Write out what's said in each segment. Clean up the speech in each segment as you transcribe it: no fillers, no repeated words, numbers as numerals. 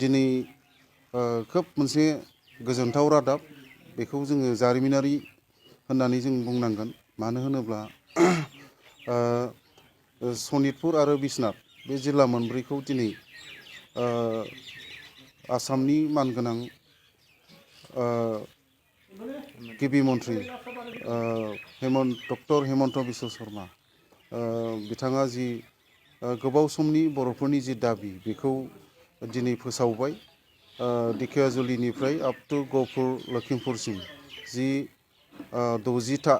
दिनै खोब मोनसे गोजोनथाव रादाब बेखौ जोङो जारिमिनारि होननानै जों बुंनांगोन। मानो होनोब्ला सनितपुर आरो बिश्वनाथ बे जिल्ला मोनब्रैखौ दिनै आसामनि मानगोनां गिबि मन्थ्रि डक्टर हेमन्त बिश्व शर्मा बिथाङा जि गोबाव समनि बर'फोरनि जि दाबि बेखौ दिनै फोसावबाय। दिखियाजुलिनिफ्राय आप टु गहपुर लखिमपुरसिम जि 60टा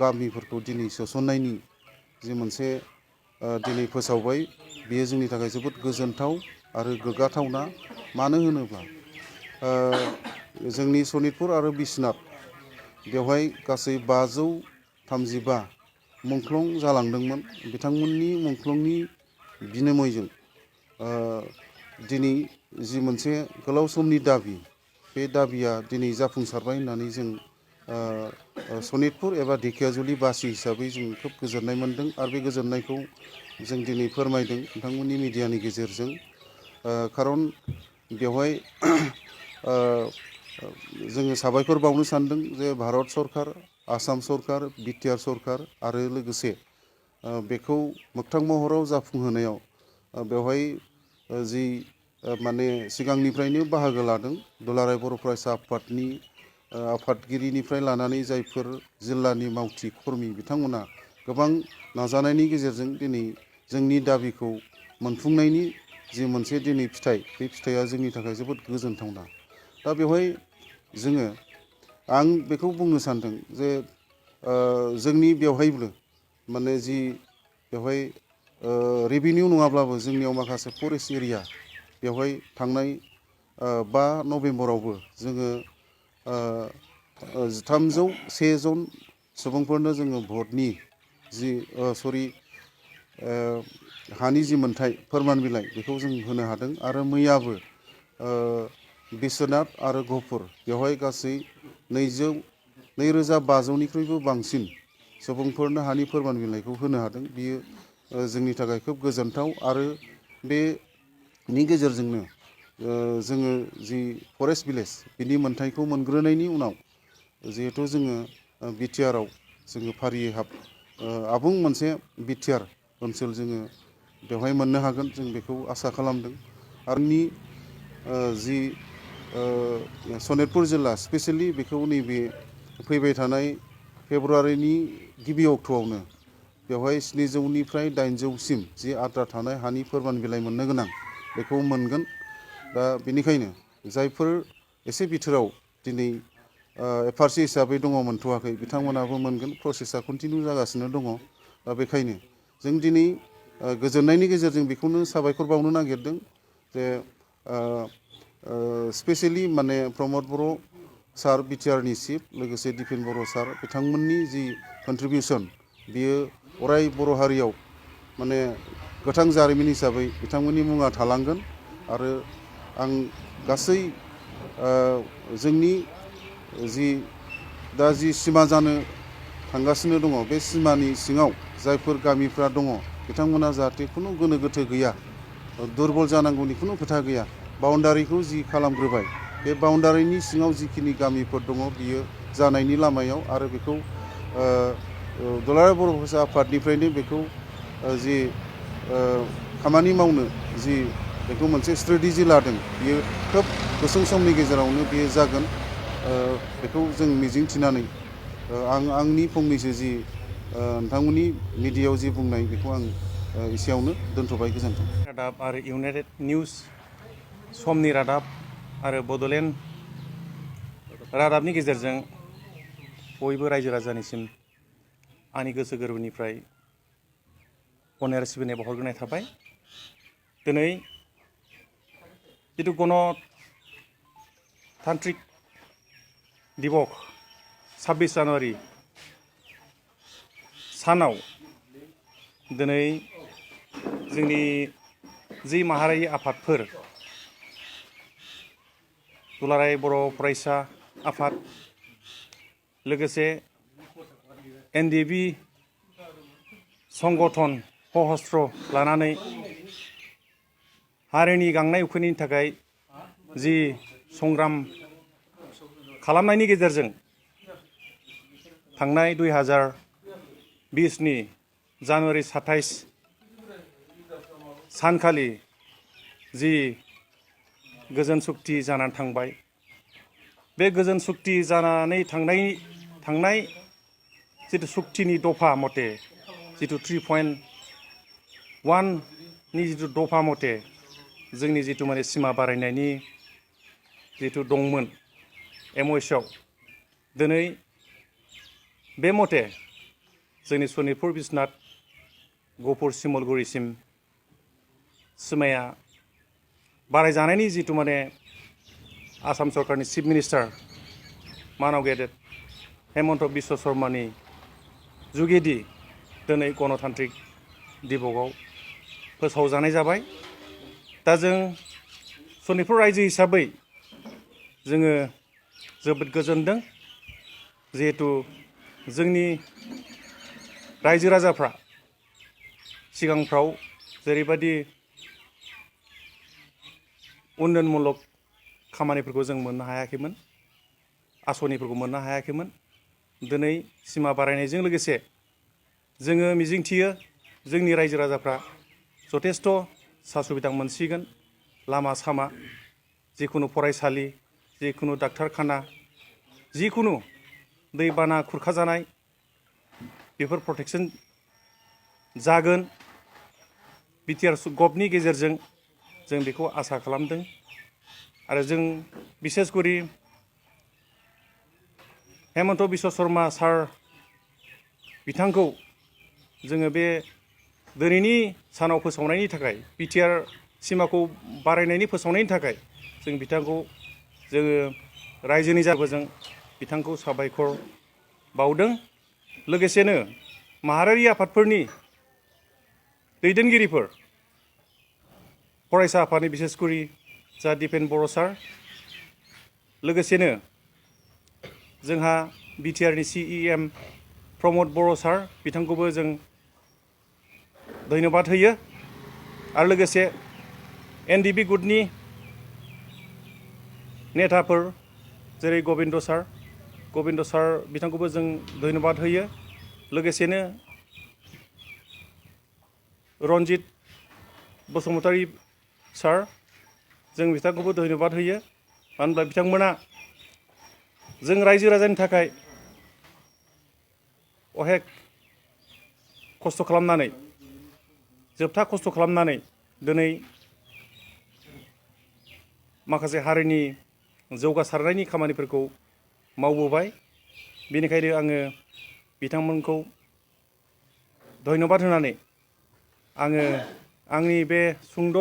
गामिफोरखौ दिनै सोसननायनि जि मोनसे दिनै फोसावबाय, बेयो जोंनि थाखाय जोबोद गोजोनथाव आरो गोग्गाथावना। मानो होनोब्ला जोंनि सनितपुर आरो बिश्वनाथ बेवहाय गासै 535 मुंख्लं जालांदोंमोन। बिथांमोननि मुंख्लंनि बिनिमयजों दिनै जि मोनसे गोलाव समनि दाबि, बे दाबिया दिनै जाफुंसारबाय होननानै जों सनितपुर एबा ढेकियाजुलि बासि हिसाबै जों खोब गोजोननाय मोन्दों। आरो बे गोजोननायखौ जों दिनै फोरमायदों नोंथांमोननि मिडियानि गेजेरजों। खारन बेवहाय जोङो साबायखर बावनो सानदों जे भारत सरकार, आसाम सरकार, बिटिआर सरकार आरो लोगोसे बेखौ मोगथां महराव जाफुंहोनायाव बेवहाय जि माने सिगांनिफ्रायनो बाहागो लादों दुलाराय बर' फरायसा आफादनि आफादगिरिनिफ्राय लानानै जायफोर जिल्लानि मावथि खर्मि बिथांमोना गोबां नाजानायनि गेजेरजों दिनै जोंनि दाबिखौ मोनफुंनायनि जि मोनसे दिनै फिथाइ, बे फिथाइया जोंनि थाखाय जोबोद गोजोनथावना। दा बेवहाय जोङो आं बेखौ बुंनो सानदों जे जोंनि बेवहायबो माने जि बेवहाय रेभिनिउ नङाब्लाबो जोंनियाव माखासे फरेस्ट एरिया बेवहाय थांनाय 5 नभेम्बरावबो जोङो 301 जन सुबुंफोरनो जोङो भटनि जि हानि जि मोनथाय फोरमान बिलाइ बेखौ जों होनो हादों। आरो मैयाबो बिश्वनाथ आरो गहपुर बेवहाय गासै 2500निख्रुइबो बांसिन सुबुंफोरनो हानि फोरमान बिलाइखौ होनो हादों। बियो जोंनि थाखाय खोब गोजोनथाव। आरो बेनि गेजेरजोंनो जोङो जि फरेस्ट भिलेज बिनि मोनथायखौ मोनग्रोनायनि उनाव जिहेथु जोङो बिटिआरआव जोङो फारियै आबुं मोनसे बिटिआर ओनसोल जोङो बेवहाय मोननो हागोन, जों बेखौ आसा खालामदों। आरो जि सनितपुर जिल्ला स्पेसियेलि बेखौ नैबे फैबाय थानाय फेब्रुवारिनि गिबि अक्ट'आवनो बेवहाय 700निफ्राय 800सिम जि आद्रा थानाय हानि फोरमान बिलाइ मोननो गोनां बेखौ मोनगोन। दा बेनिखायनो जायफोर एसे बिथोराव दिनै एफआरसि हिसाबै दङ मोनथ'वाखै, बिथांमोनाबो मोनगोन। प्रसेसा कन्टिनिउ जागासिनो दङ। दा बेखायनो जों दिनै गोजोननायनि गेजेरजों बेखौनो साबायखर बावनो नागिरदों जे स्पेसियेलि माने प्रमद बर' सार बिटिआरनि चिफ, लोगोसे दिपेन बर' सार बिथांमोननि जि कन्ट्रिबिउसन बियो अराय बर' हारियाव माने गोथां जारिमिन हिसाबै बिथांमोननि मुङा थालांगोन। आरो आं गासै जोंनि दा जि सिमा जानो थांगासिनो दङ, बे सिमानि सिङाव जायफोर गामिफ्रा दङ बिथांमोना जाहाथे खुनु गोनो गोथो गैया, दुरबल जानांगौनि खुनु खोथा गैया। बाउन्डारिखौ जि खालामग्रोबाय, बे बाउन्डारिनि सिङाव जिखिनि गामिफोर दङ बियो जानायनि लामायाव। आरो बेखौ दुलाराय बर' फरायसा आफादनिफ्रायनो बेखौ जि खामानि मावनो जि बेखौ मोनसे स्ट्रेटेजि लादों, बियो खोब गुसुं समनि गेजेरावनो बियो जागोन। बेखौ जों मिजिंथिनानै आंनि फंनैसो जि नोंथांमोननि मिडियायाव जि बुंनाय बेखौ आं एसेयावनो दोनथ'बाय। गोजोन्थों। रादाब आरो इउनाइटेड निउज, समनि रादाब आरो बड'लेण्ड रादाबनि गेजेरजों बयबो रायजो राजानिसिम आंनि गोसो गोरबोनिफ्राय अननाय आरो सिबिनाय बावहरग्रोनाय थाबाय। दिनै जिथु गणतान्त्रिक दिबस 26 जानुवारि सानाव दिनै जोंनि जि माहारियारि आफादफोर दुलाराय बर' फरायसा आफाद, लोगोसे एनडिएफबि संगठन सशस्त्र लानानै हारिनि गांनाय उखैनायनि थाखाय जि संग्राम खालामनायनि गेजेरजों थांनाय 2020नि जानुवारि 27 सानखालि जि गोजोन सुक्ति जानानै थांबाय बे गोजोन सुक्ति जानानै थांनाय जितु सुक्तिनि दफा मथे जितु 3.1 नि जितु दफा मथे जोंनि जितु माने सिमा बारायनायनि जितु दंमोन MOSआव दिनै बे मथे जोंनि सनितपुर बिश्वनाथ गहपुर शिमलगुरिसिम सिमाया बारायजानायनि जितु माने आसाम सरकारनि चिफ मिनिस्टार मानाव गेदेर हेमन्त बिश्व शर्मानि जुगेदि दिनै गणतान्त्रिक दिबकआव फोसावजानाय जाबाय। दा जों सनितपुर रायजो हिसाबै जोङो जोबोद गोजोनदों जिहेतु जोंनि रायजो राजाफ्रा सिगांफ्राव जेरैबायदि उन्नयनमूलक खामानिफोरखौ जों मोननो हायाखैमोन आसनिफोरखौ मोननो हायाखैमोन दिनै सिमा बारायनायजों लोगोसे जोङो मिजिंथियो जोंनि रायजो राजाफ्रा जथेस्थ' सा-सुबिदा मोनसिगोन लामा सामा जिखुनु फरायसालि जिखुनु डाक्टारखाना जिखुनु दैबाना खुरखाजानाय बेफोर प्रटेक्सन जागोन बिटिआर गभनि गेजेरजों जों बेखौ आसा खालामदों आरो जों बिसेसकरि हेमन्त बिश्व शर्मा सार बिथांखौ जोङो बे दिनैनि सानाव फोसावनायनि थाखाय बिटिआर सिमाखौ बारायनायनि फोसावनायनि थाखाय जों बिथांखौ जोङो रायजोनि जाबोजों बिथांखौ साबायखर बावदों। लोगोसेनो माहारियारि आफादफोरनि दैदेनगिरिफोर फरायसा आफादनि बिसेसकरि जा दिपेन बर' सार लोगोसेनो जोंहा बिटिआरनि CEM प्रमद बर' सार बिथांखौबो जों धन्यबाद होयो आरो लोगोसे NDB गुटनि नेताफोर जेरै गबिन्द सार बिथांखौबो जों धन्यबाद होयो लोगोसेनो रन्जित बसुमतारी सार जों बिथांखौबो धन्यबाद होयो मानो होनब्ला बिथांमोना जों रायजो राजानि थाखाय अहेक खस्थ' खालामनानै जोबथा खस्थ' खालामनानै दिनै माखासे हारिनि जौगासारनायनि खामानिफोरखौ मावबोबाय बेनिखायनो आङो बिथांमोनखौ धन्यबाद होनानै आङो आंनि बे सुंद'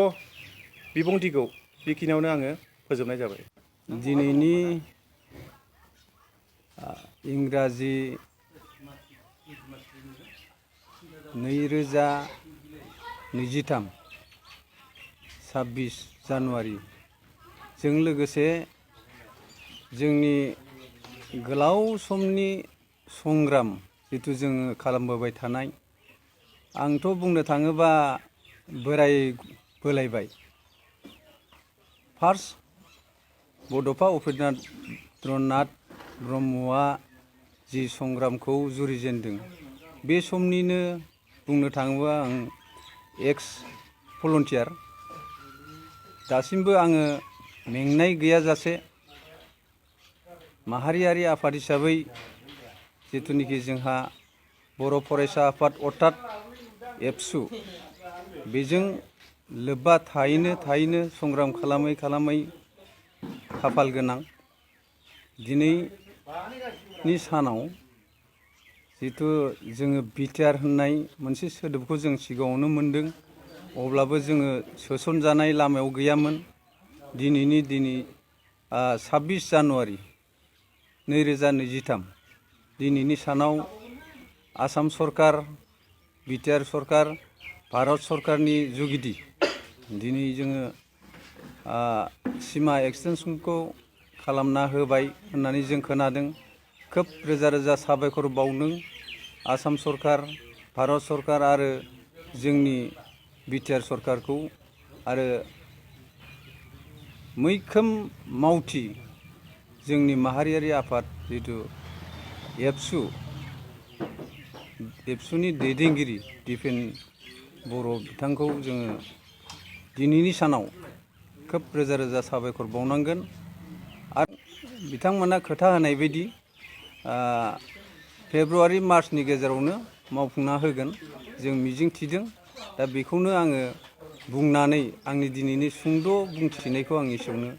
बिबुंथिखौ बेखिनियावनो आङो फोजोबनाय जाबाय। दिनैनि इंराजि 2023 26 जानुवारि जों लोगोसे जोंनि गोलाव समनि संग्राम जिथु जोङो खालामबोबाय थानाय आंथ' बुंनो थाङोबा बोराय बोलायबाय फार्स्ट बड'फा उपेन्द्रनाथ ब्रह्मआ जि संग्रामखौ जुरिजेनदों बे समनिनो बुंनो थाङोबा आं एक्स भलन्टियार दासिमबो आङो मेंनाय गैयाजासे माहारियारि आफाद हिसाबै जिथुनिखि जोंहा बर' फरायसा आफाद अर्थात एबसु बेजों लोब्बा थायैनो संग्राम खालामै खाफाल गोनां दिनैनि सानाव जिथु जोङो बिटिआर होननाय मोनसे सोदोबखौ जों सिगाङावनो मोनदों अब्लाबो जोङो सोसनजानाय लामायाव गैयामोन। दिनै 26 जानुवारि 2023 दिनैनि सानाव आसाम सरकार बिटिआर सरकार भारत सरकारनि जुगिदि दिनै जोङो सिमा एक्सटेनसनखौ खालामना होबाय होननानै जों खोनादों। खोब रोजा रोजा साबायखर बावदों आसाम सरकार भारत सरकार आरो जोंनि बिटिआर सरकारखौ आरो मैखोम मावथि जोंनि माहारियारि आफाद जिथु एबसुनि दैदेनगिरि दिपेन बर' बिथांखौ जोङो दिनैनि सानाव खोब रोजा रोजा साबायखर बावनांगोन आरो बिथांमोना खोथा होनाय बायदि फेब्रुवारि मार्चनि गेजेरावनो मावफुंना होगोन जों मिजिं थिदों। दा बेखौनो आङो बुंनानै आंनि दिनैनि सुंद' बुंथिनायखौ आं एसेयावनो